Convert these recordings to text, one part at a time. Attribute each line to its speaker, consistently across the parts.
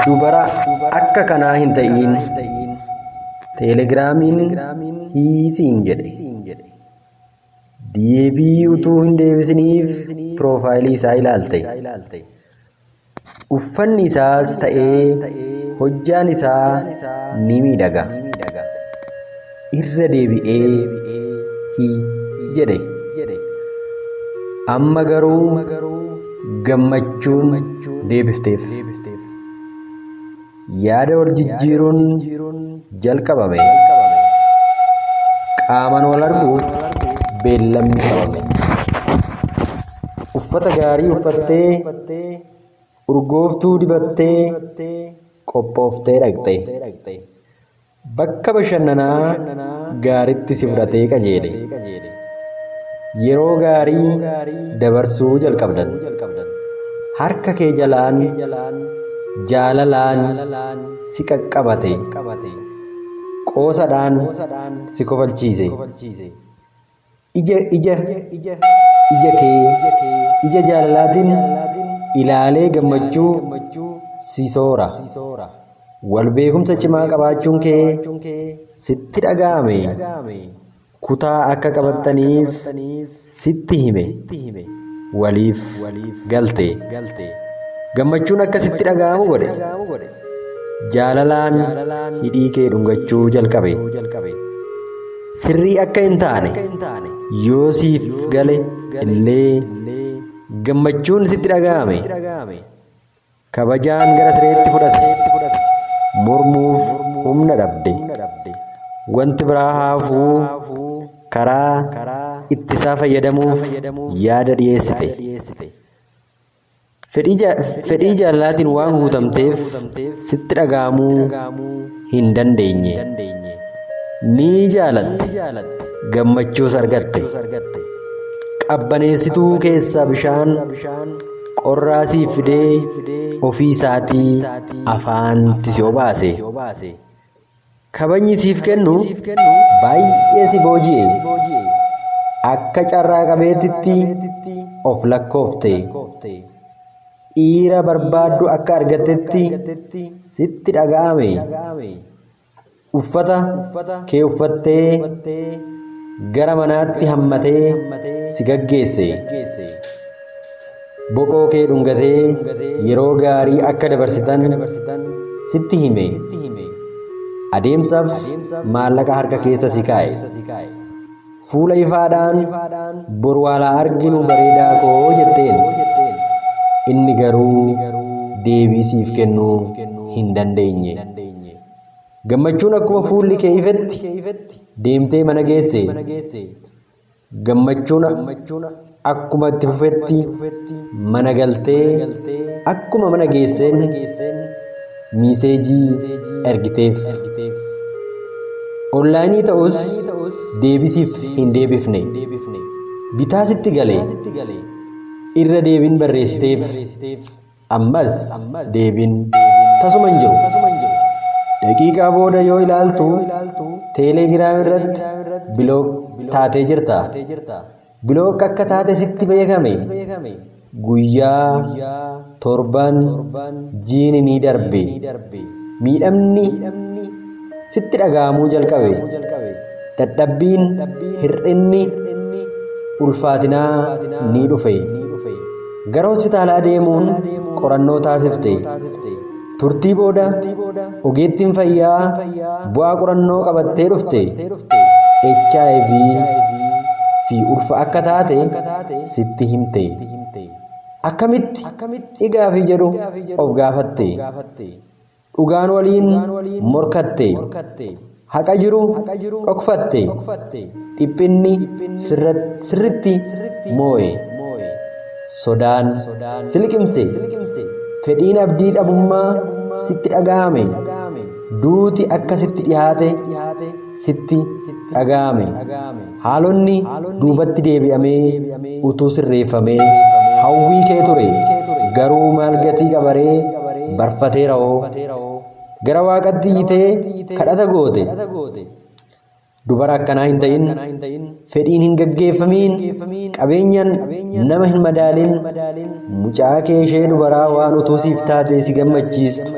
Speaker 1: Dubara akka kanaa hin ta'iin. Teelegiraamiin hi siin jedhe. Deebii utuu hin deebisiniif piroofaayilii isaa ilaalte. Uffanni isaas ta'ee hojjaan isaa ni miidhaga. Irra deebi'ee hi jedhe. Amma garuu gammachuun deebifteef. Yaada wal jijjiiruun jalqabame. Qaamaan wal arguuf beellamni qabame. Uffata gaarii uffattee, urgooftuu dibattee qophooftee dhaqxe. Bakka bashannanaa gaariitti si fudhatee qajeele. Yeroo gaarii dabarsuu jalqabdan. Harka kee jalaan jaalalaan si qaqqabate. Qoosaadhaan si kofalchiise. Ija ija ija kee ija jaalalaatiin ilaalee gammachuu si soora. Wal beekumsa cimaa qabaachuun kee sitti dhaga'ame. Kutaa akka qabattaniif sitti hime. Waliif galte. Gammachuun akka sitti dhaga'amu godhe. Jaalalaan hidhii kee dhungachuu jalqabe. Sirrii akka hin taane yoo siif gale illee gammachuun sitti dhaga'ame. Kabajaan gara sireetti fudhate. Mormuuf humna dhabde. Wanti biraa haafuu karaa ittisaa fayyadamuuf yaada dhiyeessite. Fedhii jaalalaatiin waan guutamteef sitti dhaga'amuu hin dandeenye. Ni jaalatte, gammachuus argatte. Qabbaneessituu keessaa bishaan qorraa siif fidee ofii isaatii afaanitti si obaase. Kabajni siif kennu baay'ee si booji'e. Akka carraa qabeettitti of lakkoofte. Dhiira barbaaddu akka argattetti sitti dhaga'ame. Uffata kee uffattee gara manaatti hammatee si gaggeesse. Boqoo kee dhungatee yeroo gaarii akka dabarsitan sitti hime. Adeemsaaf maallaqa harka keessa si kaa'e. Fuula ifaadhaan boru wal haa arginu bareedaa koo jetteen. Inni garuu deebii siif kennuu hin dandeenye. Gammachuun akkuma fuulli kee ifetti deemtee mana geesse. Gammachuun akkuma itti fufetti mana galtee akkuma mana geesseen miiseejii ergiteef. Onlaayinii ta'us deebisiif hin deebifne. Bitaa sitti gale irra deebiin barreessiteef. Ammas deebiin tasuma hin jiru. Daqiiqaa booda yoo ilaaltu teelegiraam irratti block taatee jirta. Block akka taate sitti beekame. Guyyaa, torban, jiini ni darbe. Miidhamni sitti dhaga'amuu jalqabe. Dadhabbiin, hir'inni ulfaatinaa ni dhufe. Gara hospitaalaa deemuun qorannoo taasifte. Turtii booda ogeettiin fayyaa bu'aa qorannoo qabattee dhufte. HIV fi ulfa akka taate sitti himte. Akkamitti gaafii jedhu of gaafatte. Dhugaan waliin morkatte. Haqa jiru dhokfatte. Dhiphinni sirritti moo'e. Sodaan si liqimse. Fedhiin abdii dhabummaa sitti dhaga'ame. Duuti akka sitti dhihaate sitti dhaga'ame. Haalonni duubatti deebi'amee utuu sirreeffamee hawwii kee ture. Garuu maal gatii qabaree barfateera'oo. Gara waaqatti iyyitee kadhata goote. Dubara akkanaa hin ta'in, fedhiin hin gaggeeffamiin, qabeenyaan nama hin madaalin, mucaa kee ishee dubaraa waan utuu siif taate si gammachiistu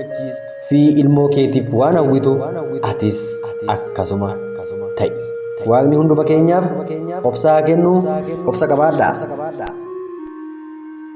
Speaker 1: fi ilmoo keetiif waan hawwitu atis akkasuma ta'i. Waaqni hunduma keenyaaf obsa haa kennu, obsa qabaadhaa.